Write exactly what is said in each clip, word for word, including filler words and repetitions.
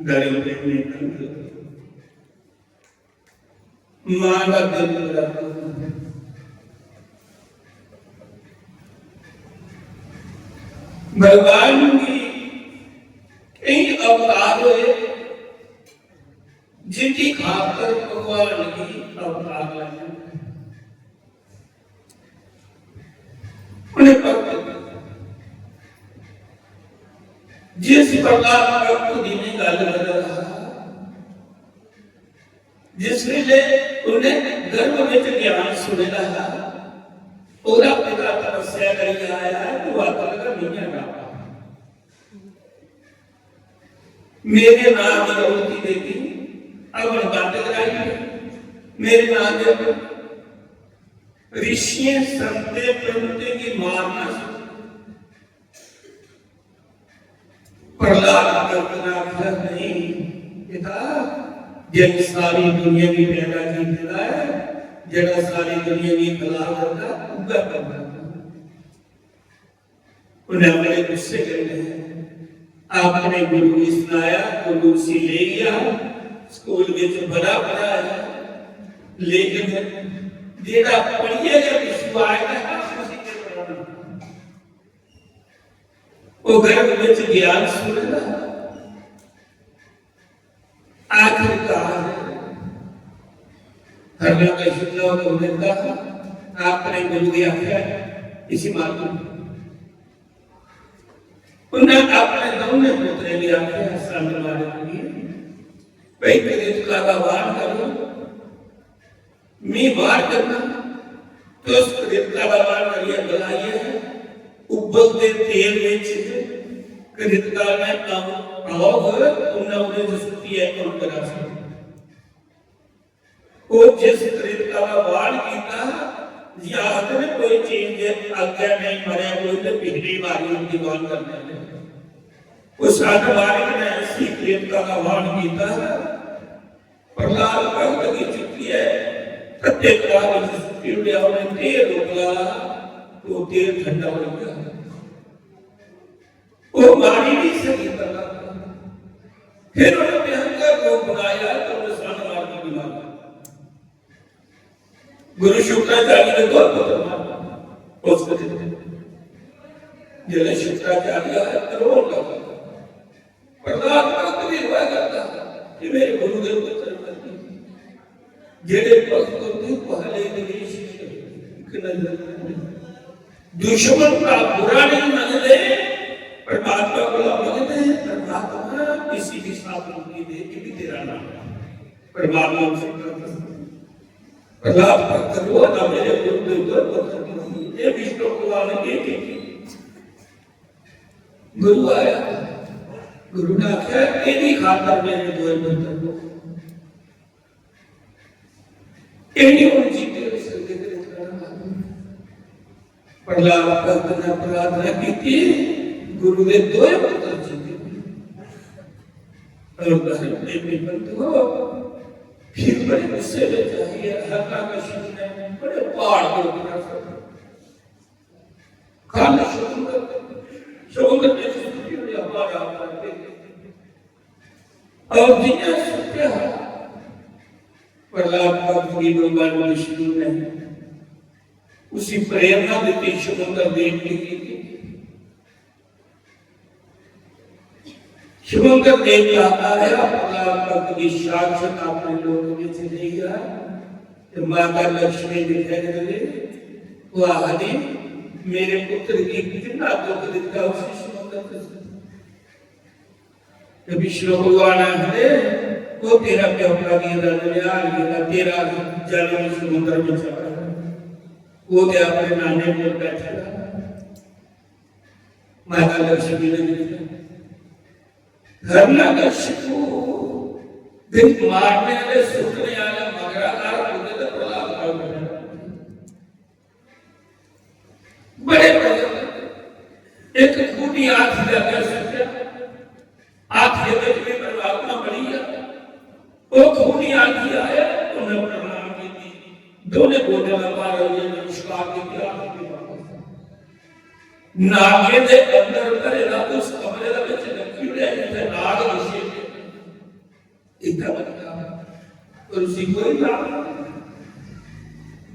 गरीब ने तंग, मां का दिल बड़ा। भगवान की कई अवतार हुए, जिनकी खातर भगवान की अवतार लैने। उन्हें भक्त, जिस प्रकार भक्त दी मैं गल कर रहा, जिस वेले उन्हें गर्भ विच ज्ञान सुने दा हा, ओदा पिता तपस्या करियै आया है, तू आखन लगा, "मियां डाका, मेरे नाम की मूर्ति देगी, अवन बंद कराई है, मेरे नाम के ऋषियों, संतें, पंडितें की मारना।" प्रहलाद भगत ने आखिया, "नहीं पिता, जिन सारी दुनिया की पैदा की है, जेड़ा सारी दुनिया की भला करता, उगा करता।" उन्हें बड़े गुस्से करने हैं। आपने गुरु की सुनाया, गुरु उसी ले गया, स्कूल में तो बड़ा पढ़ाया, लेकिन जेड़ा पढ़िए या कुछ आएगा, उसी के पढ़ाना। वो गर्भ विच ज्ञान सुनदा। आखिरकार हरना का शुक्ला को मिलता, आपने गुरु की आख्या, "इसी मार दो।" उन्हें अपने दोनों पुत्रे भी आख्या, "संग मारे के लिए, भाई, कृत का आह्वान करो।" मी बाहर करना, तो उस कृतका दा बाहर करियै गलाइयै, उबलदे तेल विच कृतका ने पाओ, उन्हें उन्हें जो सुट्टी है, कौन करा सकता? वो जिस कृतका दा बाहर कीता, जी आखदे ने कोई चीज जे अग्गै नहीं मरेआ कोई, ते पिछली बारी उनकी बात करने लगे। उस अनवारिक ने ऐसी कृतका दा बाहर कीता, प्रहलाद भगत की चुक्की है, तत्ते कड़ाह विच सुट्टी ओड़ेआ, उन्हें तेल उबला, वो तेल ठंडा हो गया। वो मारी नहीं सकी प्रहलाद। फिर उन्हें भयंकर रूप बनाया, तो उन्हें सन मार दी बीमारी। गुरु शुक्राचार्य ने दो पुत्र मार, उसको दे दिया। जिसने शुक्राचार्य है, रोन लगा। प्रहलाद भक्त भी रोया करता कि मेरे गुरुदेव को तरफ करती, जेड़े भक्त होते पहले देश एक नजर। दुश्मन का बुरा नहीं मानते, परमात्मा बुरा मानते हैं। परमात्मा किसी भी साधु की दे कि भी तेरा नाम है। परमात्मा उसे करता है। प्रहलाद भक्त रोया था, मेरे गुरुदेव को तरफ करती। ये विष्णु भगवान ने ये की। गुरु आया, गुरु ने आख्या, "एदी खातर मेरे दोए पुत्र को, एदी हुन जीते हुए सिर दे करें करना।" प्रहलाद भगत ने प्रार्थना की, गुरु ने दोए पुत्र जीते। और धर्म प्रेमी बंधुओं, फिर बड़े गुस्से में चाहिए, हरना का शिव ने बड़े पहाड़ के ऊपर खंड समुद्र, समुद्र में से सुखी हुई हवा डाल करके। और जिन्हें सुत्या प्रहलाद भक्त की भगवान विष्णु ने उसी प्रेरणा दी, समुद्र देव की। शुभंकर देवता आया, प्रहलाद भक्त की साक्षात अपने लोक में चले गया। तो माता लक्ष्मी दिखाई दे, वो आखदी, "मेरे पुत्र की कितना दुख दिता उसी शुभंकर के साथ।" तो विष्णु भगवान आखदे, "वो तेरा प्योका की दा ननिहाल की दा, तेरा जन्म समुद्र में चला, वो ते अपने नाने को बैठा।" माता लक्ष्मी ने दिखाया। हिरण्यकशिपु दिन मारने वाले सुखने वाले मगरा लाल होते तो प्रहलाद का बड़ा। बड़े बड़े। एक खूनी हाथी का क्या सोचा? हाथी के बीच में परमात्मा बड़ी है। वो खूनी हाथी आया, उन्हें प्रणाम की, दोनों गोडे का भार हो गया, नमस्कार की, हाथी के वापस। नागे दे अंदर भरे दा उस कमरे दे विच रखी ओड़ेआ जित्थे नाग घुसे। उसी कोई लाभ नहीं।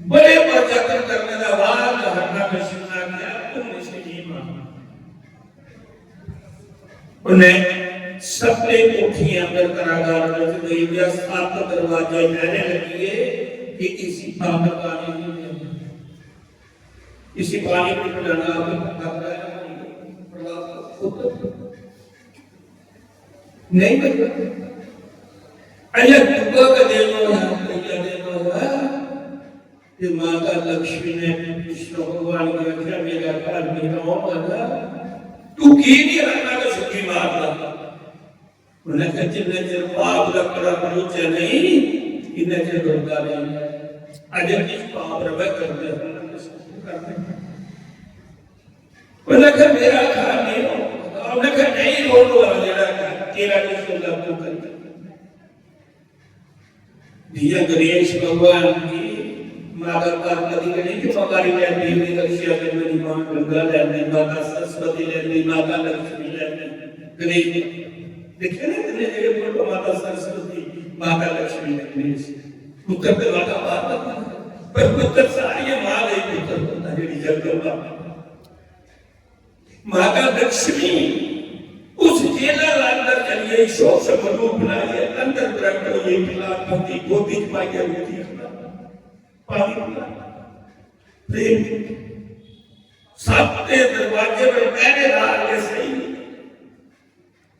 बड़े पर जतन करने का बाद हरना कश्यप ने आख्या, "तुम इसे नहीं मानो।" उन्हें सत्ते कोठियां अंदर कारागार में गई, या सात दरवाजे मैंने लगिए कि किसी ताकत आने नहीं देंगे। किसी पानी को पिलाना आपको पकड़ रहा है, खुद नहीं बन। अरे दुआ का देना है, भैया देना है। ये माता लक्ष्मी ने कृष्ण भगवान को आख्या, "मेरा घर मेरा हो माता, तू की नहीं रखना तो सुखी मारता।" उन्हें कहा, "जिन्ने चिर पाप का कड़ा पहुंचा नहीं, इन्ने चिर डरदा नहीं।" अजय किस पाप रवे करते हैं, करते हैं। उन्हें कहा, "मेरा घर नहीं हो।" उन्हें कहा, "नहीं, रो लो, मेरा घर, तेरा नहीं सुनता तू कर।" जियां गणेश भगवान की माता पार्वती गणेश की पगारी लेंदी, उन्हें रक्षा करने की मां गंगा लेंदी, माता सरस्वती लेंदी, माता लक्ष्मी लेंदी, गणेश। देखे ना इतने जगह बोलो माता सरस्वती, माता लक्ष्मी ने गणेश। पुत्र पे माता पार्वती, पर पुत्र सारी ये मां दे पुत्र होता है, जेड़ी जगदम्बा। माता लक्ष्मी उस जेला अंदर चलिए, शोक से मधु बनाइए, अंदर प्रकट होइए, कलापति गोदी च पाइए, रोटी खिला, पानी पिला, प्रेम। सबके दरवाजे पर पहरेदार के सही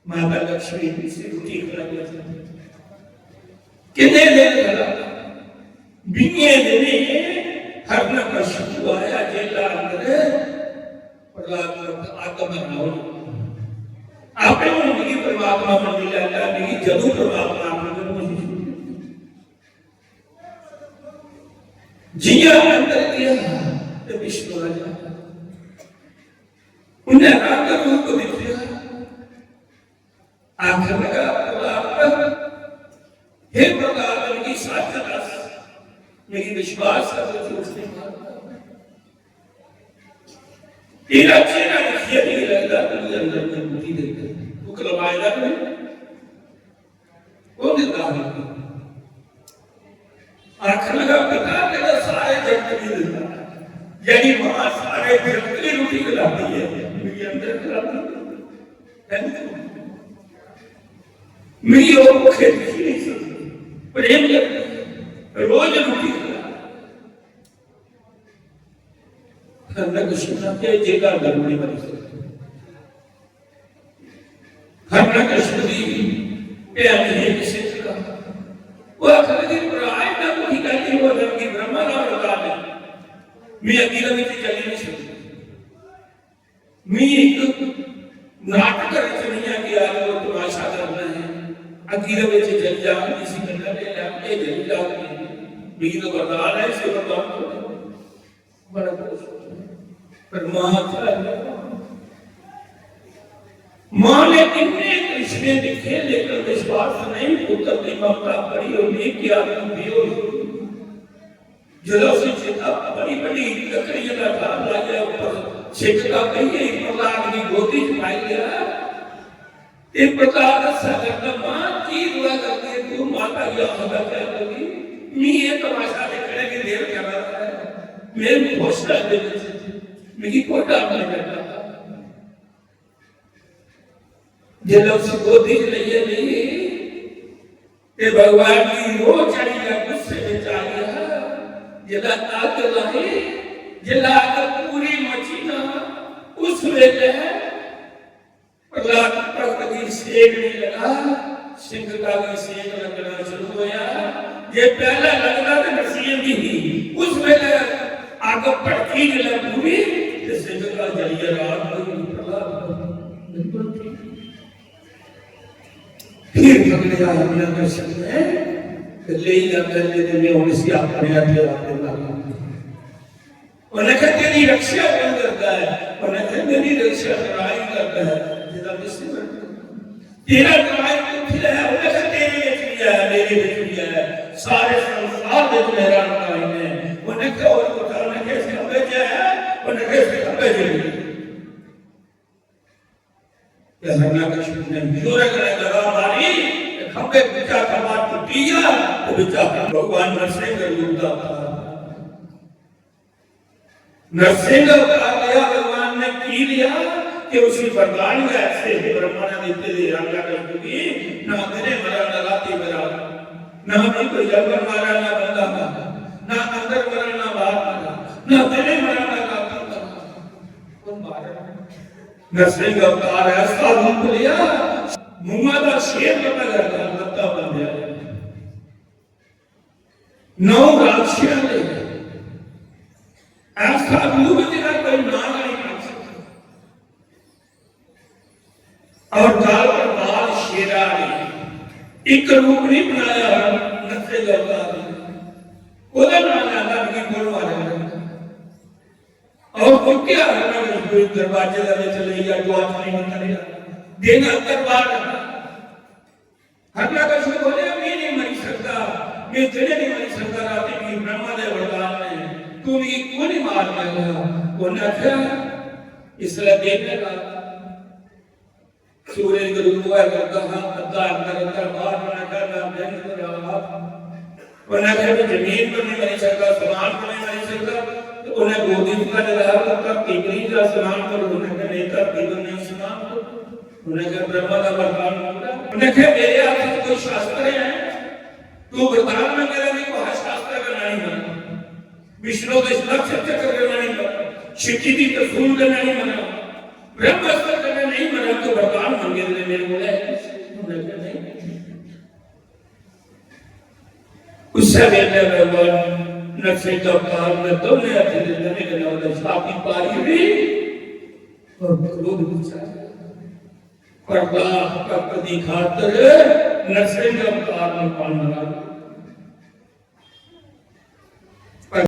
माता लक्ष्मी भी से रोटी खिला। कितने दिन खिला? बीहे दिन हरना कश्यप आया, जेला अंदर प्रहलाद आत्मा हो। आपे उन्होंने परमात्मा मंदिर लेता नहीं, जदू परमात्मा आपने कोशिश की। जिया अंदर गया तो विष्णु राजा उन्हें रंग रूप दिखा। आखिर लगा प्रहलाद, "हे प्रहलाद, मेरी सच दस, मेरी विश्वास कर, झूठ नहीं मारता। तेरा चेहरा देखिए नहीं लगता, तू अंदर में मूर्ति देखता, तू कलमाए का नहीं, वो दिखा नहीं।" आखिर लगा, "पिता, तेरा सारे जगत की दिखता, यानी मां सारे जगत की रोटी खिलाती है, मेरी अंदर खिलाती है।" मेरी और भूखे दुखी नहीं सुनती, प्रेम करती है, रोज रोटी खिला। हरना कश्यप के जेला अंदर बड़ी बड़ी। हरना कश्यप की भैन है किसी का। वो आखिर की भरा इतना दुखी करती, वो अंदर की ब्रह्मा का बता दे। मैं अकेला में चली नहीं सकती। मी एक नाटक रचनी है कि आज वो तमाशा करना है, अकीर में से जल जाओ, किसी कन्या ले जाओ, ये जल जाओ। मी तो वरदान है, इसे वरदान को बड़ा खुश हो। पर माँ क्या है? माँ ने कितने कृष्ण दिखे, लेकिन विश्वास नहीं, पुत्र की ममता बड़ी होती है कि आदमी बेहोश हो। जदों से चिता बड़ी बड़ी लकड़ियां का ढाल लाया ऊपर, छिटका कहिए प्रहलाद की गोदी च पाई गया। ये प्रहलाद सा करता, "मां की दुआ करती है, तू माता की आंखों का क्या करी? मी ये तमाशा देखने की देर कर रहा है, मैं खुश कर दे, मेरी कोई डर नहीं करता।" जब उस गोदी च लेइयै नहीं, ते भगवान की रोह चढ़ी गया, गुस्से में आ गया। जिला अग लाए, जिला अग पूरी मची ना, उस वेले प्रहलाद भगत की सेक नहीं लगा, सिंह का भी सेक लगना शुरू होया। ये पहला लगदा ते नसीब भी ही। उस वेले अग भड़की जिला पूरी, ते सिंह का जलिया रात को प्रहलाद बिल्कुल ठीक। फिर पकड़े आदमियां का शब्द है, तो ले ही जाता है, लेकिन मैं उन्हें से अपने आप ही आप करना। उन्हें कहा, "तेरी रक्षा कौन करता है?" उन्हें कहा, "मेरी रक्षा नारायण करता है।" जिदा विष्णु करता है। तेरा नारायण कित्थे है? उन्हें कहा, "तेरे विच भी है, मेरे विच भी है, सारे संसार विच मेरा नारायण है।" उन्हें कहा, "और बता, उन्हें किस खंभे च है?" उन्हें कहा, "इस खंभे च नहीं।" ते हरना कश्यप ने जोरे कन्नै लगा मारी, ते खंभे बिचा खंभा टुटी गया, तो बिचा भगवान नरसिंह रूप दा अवतार। नरसिंह अवतार लिया भगवान ने, की लिया? कि उसी वरदान गै ऐसे हे ब्रह्मा ने दिते दे, आज्ञा कर दूंगी, ना दिने मरा, ना राती मरा, ना भी कोई जानवर मारा, ना बंदा मारा, ना अंदर मरा, ना बाहर मरा, ना दिने मरा, ना राती मरा। कौन मारा? नरसिंह अवतार ऐसा रूप लिया, मुआ दा शेर बना करता, बत्ता बन गया। नौ राक्षियां ने ऐसा रूप, जिन्हें कोई नाम नहीं कर सकता। और गाल पर बाल शेरा ने एक रूप नहीं बनाया, नरसिंह अवतार ने। ओदा नाम लेंदा भी बोल मारे। और चुक्या हरना दरवाजे दे विच ले गया, जो आखने मंदर है। दिन अंदर बाहर। हरना कशु बोले, "मैं नहीं मरी सकता, मैं दिने नहीं मरी सकता, राती भी ब्रह्मा दे वरदान ने, तू मिगी क्यों नहीं मार पाएगा?" उन्हें आख्या, "इसलिए दिन है रात।" सूरज गरूब होआ करदा हा, अद्धा अंदर, अद्धा बाहर, उन्हें आख्या, "ना दिन ना रात।" उन्हें आख्या, "मैं जमीन पर नहीं मरी सकता, आसमान पर नहीं मरी सकता।" तो उन्हें गोदी का जवाब, "धरती पर ही जा, आसमान पर।" उन्हें आख्या, "नहीं, धरती पर नहीं, आसमान पर।" उन्हें आख्या, "ब्रह्मा का वरदान।" उन्हें आख्या, "मेरे हाथ में कोई शास्त्र है, तू वरदान मंगेगा, नहीं, कोई शास्त्र का नहीं माना, विष्णु के लक्ष्य चक्र का नहीं माना, शिव जी की रसूल का नहीं माना, ब्रह्मास्त्र का नहीं माना, तो वरदान मंगे, मेरे बोले है।" उन्हें आख्या, "नहीं।" उस वेले भगवान नरसिंह अवतार ने दोनों हत्थ दे देने के नाल छाती पारी हुई और क्रोध विचार। पर लाख भक्त दी खातर नरसिंह अवतार ने पान लगा।